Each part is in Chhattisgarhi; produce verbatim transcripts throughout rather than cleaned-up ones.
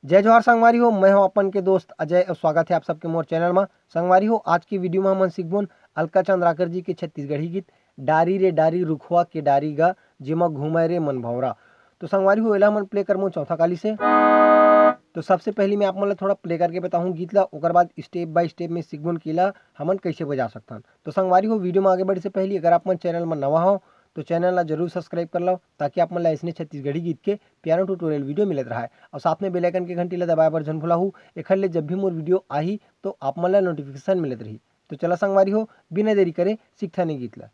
जय जोहार संगवारी हो, मैं हूं अपन के दोस्त अजय और स्वागत है आप सबके मोर चैनल में। संगवारी हो, आज की वीडियो में हमन सीखबोन अलका चंद्राकर जी के छत्तीसगढ़ी गीत डारी रे डारी रुखवा के डारी गा, जेमा घूमे रे मन भौरा। तो संगवारी हो, एला हमन प्ले करबोन चौथा काली से। तो सबसे पहली मैं आप मन ला थोड़ा प्ले करके बताहूँ गीत ला, ओकर बाद स्टेप बाय स्टेप में सीखबोन कि एला हमन कैसे बजा सकथन। तो संगवारी हो, वीडियो में आगे बढ़े से पहली अगर आप मन चैनल में नवा हो तो चैनल ला जरूर सब्सक्राइब कर लो, ताकि आप मन ला ऐसने छत्तीसगढ़ी गीत के पियानो ट्यूटोरियल वीडियो मिलत रहे और साथ में बेल आइकन के घंटी ला दबाए बर झन भुलाहू। एखर ले जब भी मोर वीडियो आही तो आप मन ला नोटिफिकेशन मिलत रही। तो चला संगवारी हो, बिना देरी करे सीखथन ए गीत ला।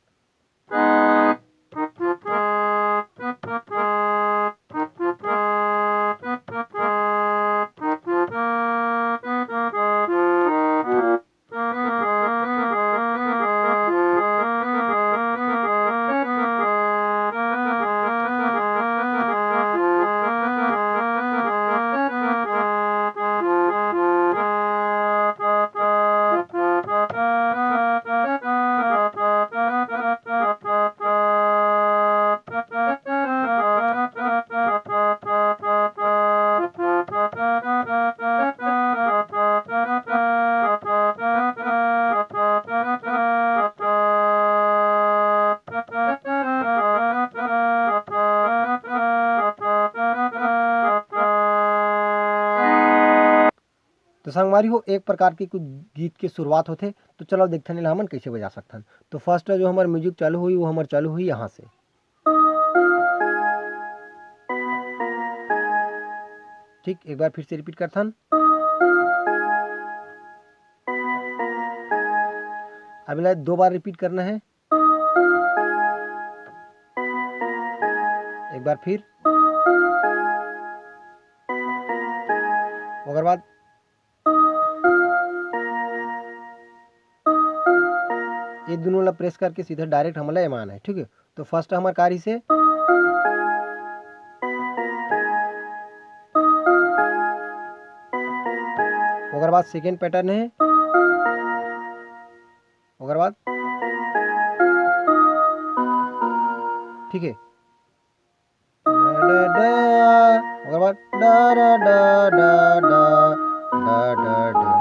तो संगवारी हो, एक प्रकार के कुछ गीत के शुरुआत होथे। तो चलो देखथन एला हमन कैसे बजा सकथन। तो फर्स्ट जो हमर म्यूजिक चालू हुई, वो हमर चालू हुई यहाँ से। ठीक, एक बार फिर से रिपीट करथन। अब एला दो बार रिपीट करना है। एक बार फिर, ओकर बाद ये दोनों ला प्रेस करके सीधा डायरेक्ट हमला एमा आना है, ठीक है। तो फर्स्ट हमार कारी से, ओकर बाद सेकेंड पैटर्न है, ओकर बाद, ठीक है, डा, डा, डा, ओकर बाद डा, डा, डा, डा, डा, डा, डा, डा।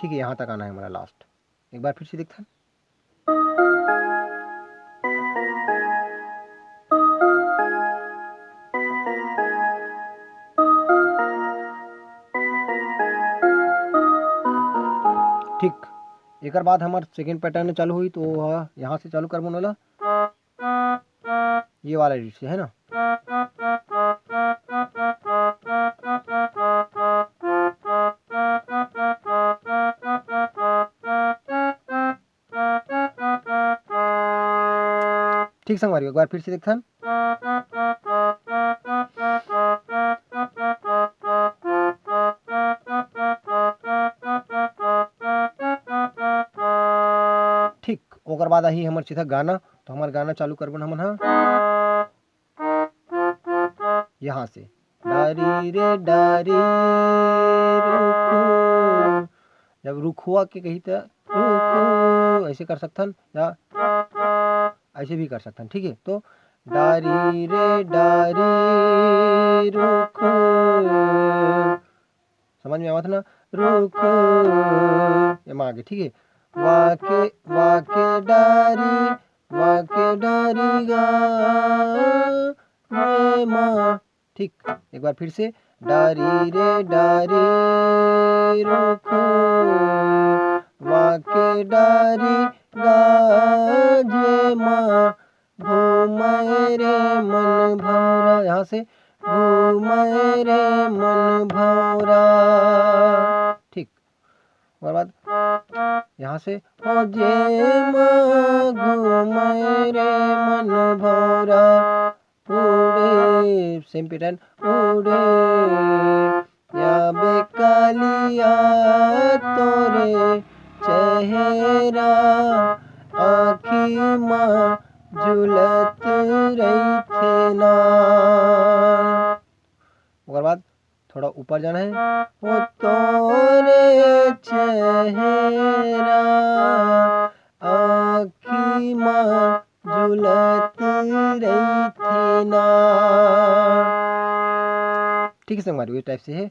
ठीक है, यहाँ तक आना है हमारा लास्ट। एक बार फिर से देखथन। ठीक, एकर बाद हमार सेकेंड पैटर्न चालू हुई, तो वो ह-, यहाँ से चालू करबो न ओला। ये वाला रीड से, है ना? ठीक संगवारी, एक बार फिर से देखथन। ठीक, ओकर बाद आही हमर सीधा गाना। तो हमर गाना चालू करबन हमन ह यहाँ से, डारी रे डारी रुखू। जब रुखुआ के कही त रुखू, ऐसे कर सकथन या ऐसे भी कर सकथन, ठीक है। तो डारी रे डारी रुखू, समझ में आवत ना? रुखू, एमा आगे, ठीक है। वाके, वाके डारी, वाके डारी गा, रे मा। ठीक, एक बार फिर से, डारी रे डारी रुखू, वाके डारी गा, जे मा घूमे रे मन भौरा। यहाँ से, घूमे रे मन भौरा। ठीक, ओकर बाद यहाँ से, ओ जे मा घूमे रे मन भौरा, उड़े, सेम पैटर्न, उड़े या बेकालिया तोरे चेहरा, आँखी मा झुलत रहिथे ना। ओकर बाद थोड़ा ऊपर जाना है। ओ तोरे चेहरा आँखी मा झुलत रहिथे ना। ठीक है संगवारी, ये टाइप से है।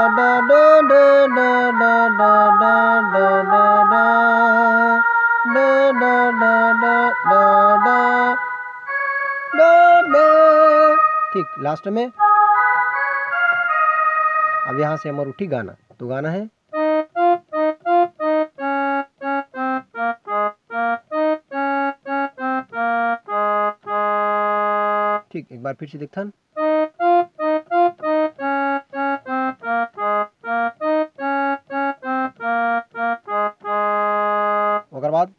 डा, डा, डा, डा, डा, डा, डा, डा, डा, डा, डा, डा, डा, डा, डा, डा, डा, डा, डा, डा। ठीक, लास्ट में अब यहाँ से हमर उठी गाना। तो गाना है, ठीक, एक बार फिर से देखथन। ओकर बाद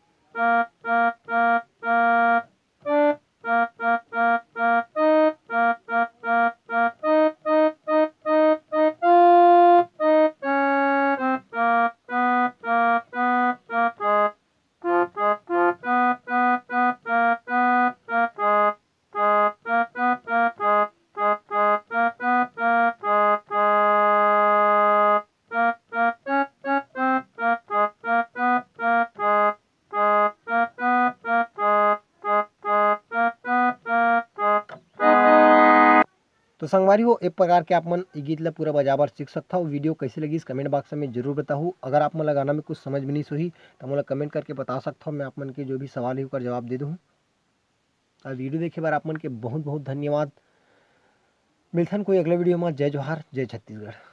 तो संगवारी हो, ए प्रकार के आप मन ए गीत ला पूरा बजा बर सीख सकथव। वीडियो कैसे लगिस, कमेंट बॉक्स में जरूर बताहू। अगर आप मन ला गाना में कुछ समझ में नहीं होही, तो मोला कमेंट करके बता सकथव। मैं आप मन के जो भी सवाल हे, ओकर जवाब दे दूँ। और वीडियो देखे बर आप मन के बहुत बहुत धन्यवाद। मिलथन कोई अगला वीडियो में। जय जोहार, जय छत्तीसगढ़।